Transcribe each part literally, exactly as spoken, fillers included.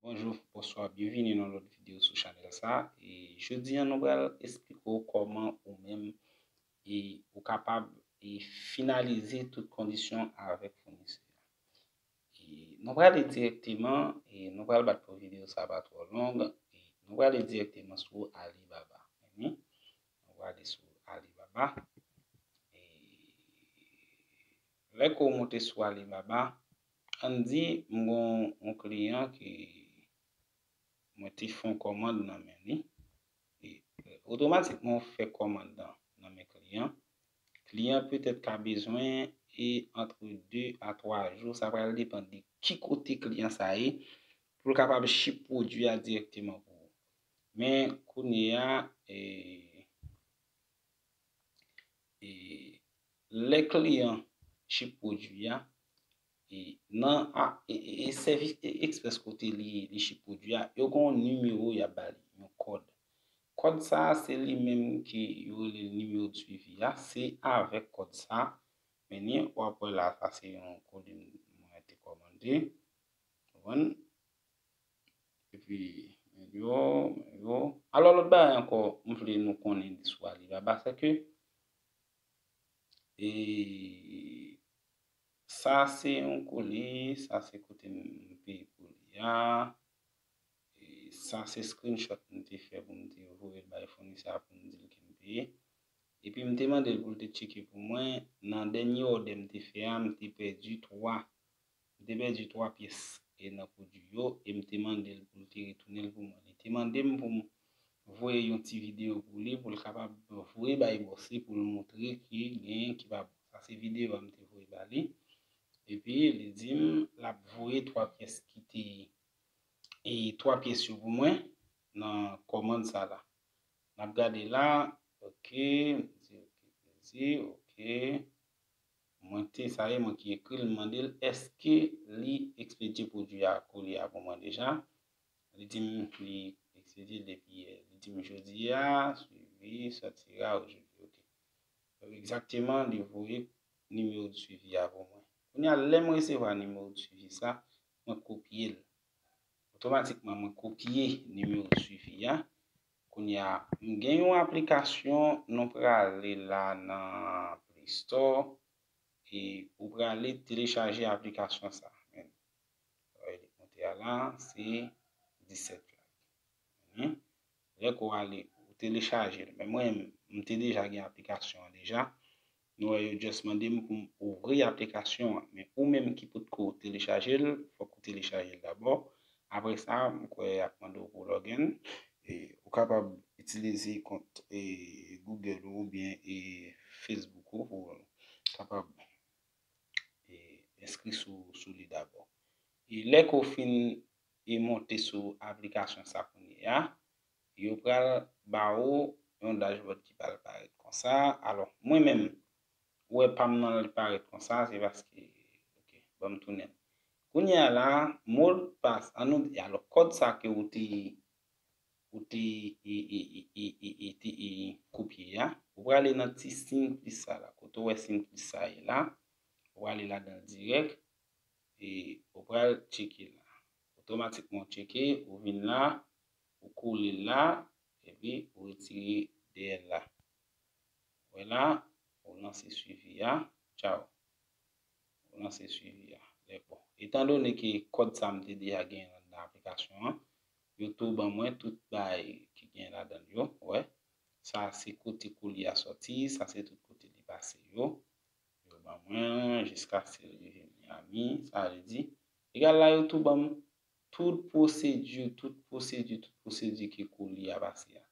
Bonjou, bonswa, byenvini nan lòt videyo sou chanèl sa. E jodi a, nou pral esplike w kòman ou menm e ou kapab e finalize tout kondisyon avèk founisè a. E nou prale dirèkteman, e nou pral bat pou videyo sa pa twò long, e nou prale dirèkteman sou Alibaba. Mhm. Nou prale sou Alibaba. E lè ke w monte sou Alibaba, ann di m gon yon kliyan ke mwen te fè yon kòmand nan men li. E otomatikman w fè kòmand nan nan men kliyan. Kliyan petèt ka bezwen e antre de a twa jou, sa pral depann de ki kote kliyan sa ye, pou l kapab ship pwodui a dirèkteman pou ou. Men kounye a, e, e lè kliyan ship pwodui a, e nan a, e, e, e sèvis e, ekspres kote li, li ship pwodui a, yo gen yon nimewo y ap ba li, yon kòd. Kòd sa a, se li menm ke yo rele l nimewo de swivi a, se avèk kòd sa a, men ni w ap wè la, sa se yon koli mwen te kòmande. Konprann? Epi, men yo, men yo. Alò, lòt bagay ankò, m vle nou konnen sou Alibaba, se ke, e, sa se yon koli, sa se kote m peye koli a. E sa se screenshot m te fè pou m te voye l bay founisè a pou m di l ke m peye. Epi m te mande l pou l te tcheke pou mwen, nan dènye òdè m te fè a, m te pèdi twa, m te pèdi twa pyès e nan pwodui yo, e m te mande l pou l te retounen l pou mwen. Li te mande m pou m voye yon ti videyo pou li, pou l kapab voye bay bòs li, pou l montre ke genyen ki pa bon. Sa se videyo a m te voye ba li. Epi li di m l ap voye twa pyès ki te, e twa pyès yo pou mwen nan kòmand sa la. N ap gade la, ok, m di ok, plezi, ok. Mwen te, sa e mwen ki ekri l, m mande l èske li ekspedye pwodui a, koli a pou mwen deja. Li di m li ekspedye l depi yè. Li di m jodi a, swivi, sòtira ojodi, ok. Egzakteman, li voye nimewo de swivi a pou mwen. Kounye a, lè m resevwa nimewo de swivi sa, mwen kopye l. Otomatikman, mwen kopye nimewo de swivi a. Kounye a, m gen yon aplikasyon, nou prale la nan Play Store, e ou prale telechaje aplikasyon sa. Men, sa vle di konte a la, se disèt la. Mhm. Lè ke w ale, ou telechaje l. Men mwen, m te deja gen aplikasyon an deja. Nou wè, yo just mande m pou m ouvri aplikasyon an. Men ou menm ki potko telechaje l, fòk ou telechaje l dabò. Apre sa, m kwè y ap mande w pou login. E, ou kapab itilize kont e, Google ou oubyen e, Facebook ou pou w kapab e, enskri sou, sou li dabò. E lè ke w fin e monte sou aplikasyon sa kounye a, yo pral ba ou yon dashboard ki pral parèt konsa. Alò, mwen menm, ou wè pa m nan li parèt konsa, se paske, ok, ban m tounen l. Kounye a la, modpas, an nou di, alò, kòd sa ke ou te, ou te, e, e, e, e, e, e, te, e, kopye a, ou prale nan ti siy plis sa la. Kote ou wè siy plis sa ye la, ou prale ladan l dirèk, e ou pral tcheke la. Otomatikman ou tcheke, ou vin la, ou kole l la, epi ou retire dèyè l la. Wè la, ou lanse swivi a, tchaw. Ou lanse swivi a. Lè bon. Etandone ke kòd sa m te deja genyen anndan aplikasyon an, yo tou ban mwen tout bagay ki genyen ladan l yo, wè. Sa se kote koli a sòti, sa se tout kote li pase yo. Yo ban mwen jiskaske l rive Miami, sa vle di, egal la yo tou ban m tout pwosedi, tout pwosedi, tout pwosedi ke koli a pase a.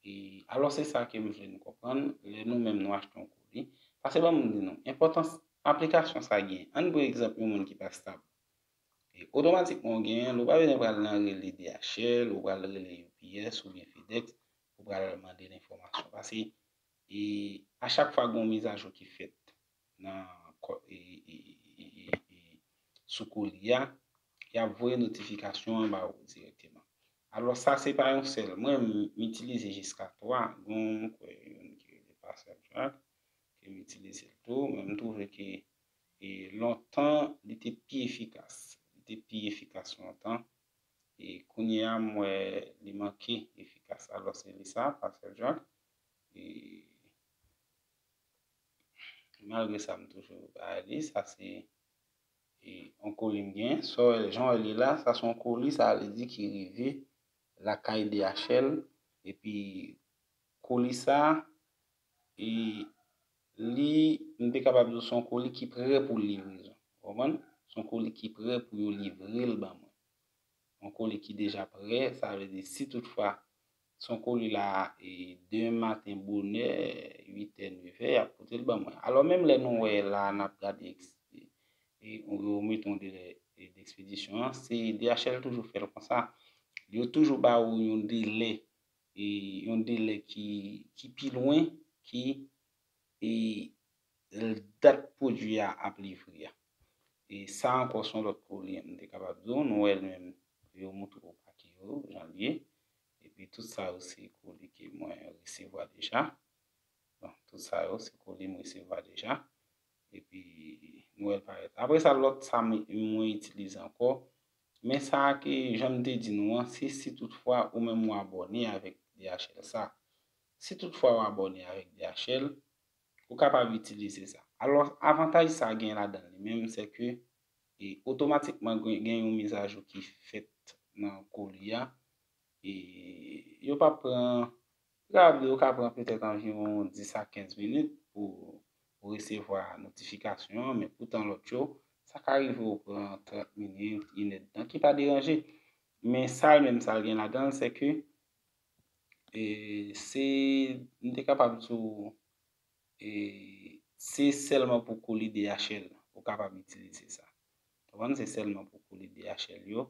E, alò se sa ke m vle nou konprann, lè nou menm nou achte yon koli. Paske ban m di nou, enpòtans aplikasyon sa gen. Ann pran egzanp yon moun ki pa stab. E otomatikman w genyen l, ou pa bezwen pral nan rele D H L, ou pral rele U P S oubyen FedEx, ou pral mande l enfòmasyon. Paske, e, a chak fwa gen yon mizajou ki fèt nan kò-, e, e, e, e, e, sou koli a, y ap voye notifikasyon an ba ou dirèkteman. Alò, sa se pa yon sèl. Mwen, m, m itilize jiska twa. Gon, m kwè, youn ki rele Password Track, ke m itilize l tou, men m twouve ke, e, lontan, li te pi efikas. Li te pi efikas lontan. E, Kounye a, m wè li manke efikas. Alò, se li sa, Pasteur Jack. E malgre sa, m toujou bay li. Sa se e, yon koli m gen. Sa w wè, jan w wè li la, sa se yon koli, sa vle di ki rive lakay D H L. Epi koli sa, e, li, m te kapab di w se yon koli ki prè pou livrezon. Ou konprann? Se yon koli ki prè pou yo livre l ban mwen. Yon koli ki deja prè, sa vle di si toutfwa se yon koli la, e, demen maten bonè, uit è, nèf è, y ap pote l ban mwen. Alò, menm lè nou wè la, n ap gade eks-, e, e, yo mete yon delè, e, dekspedisyon an, se D H L toujou fè l konsa. Yo toujou ba ou yon delè, e, yon delè ki, ki pi lwen ki, e, dat pwodui a ap livre a. E sa ankò se yon lòt pwoblèm, m te kapab di w, nou wè l menm, yo montre w pake yo, jan l ye. Epi tout sa yo se koli ke mwen resevwa deja. Bon, tout sa yo se koli m resevwa deja. Epi nou wè l parèt. Apre sa, lòt sa m, mwen itilize ankò. Men sa ke jan m te di nou an, se si toutfwa ou menm ou abòne avèk D H L sa. Si toutfwa ou abòne avèk D H L, ou kapab itilize sa. Alò, avantaj sa gen ladan li menm, se ke, e, otomatikman gen, gen yon mizajou ki fèt nan koli a. E yo pa pran, yo ka, yo ka pran petèt anviwon dis a kenz minit pou, pou resevwa notifikasyon an, men poutan lòt yo, sa ka rive yo pran trant minit, inèdtan, ki pa deranje. Men sa l menm, sa l gen ladan l, se ke, e, se, m te kapab di w, e, se sèlman pou koli D H L ou kapab itilize sa. Ou konprann? Se sèlman pou koli D H L yo.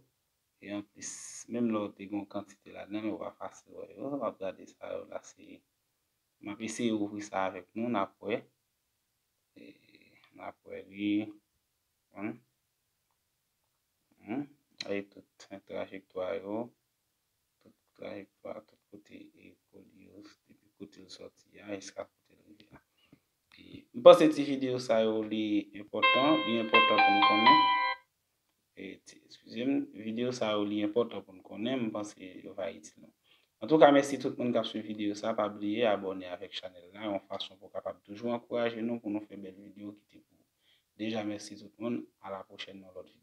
E anplis, menm lè w te gen yon kantite ladan l, ou pa fasil wè yo. W ap gade sa yo la, se, m ap eseye ouvri sa avèk nou, n ap wè. E, n ap wè li. Konprann? Hmm. E tout trajektwa yo, tout trajektwa, tout kote e koli yo, depi kote l sòti a, jiska kote l rive a. E m panse ti videyo sa yo, li enpòtan, li enpòtan pou n konnen. E ti, eskize m, videyo sa yo, li enpòtan pou n konnen, m panse yo va itil nou. Antouka, mèsi tout moun k ap swiv videyo sa, pa bliye abòne avèk chanèl la, yon fason pou w kapab toujou ankouraje nou pou nou fè bèl videyo ki te pou Deja, mèsi tout moun. A la pwochèn nan lòt videyo.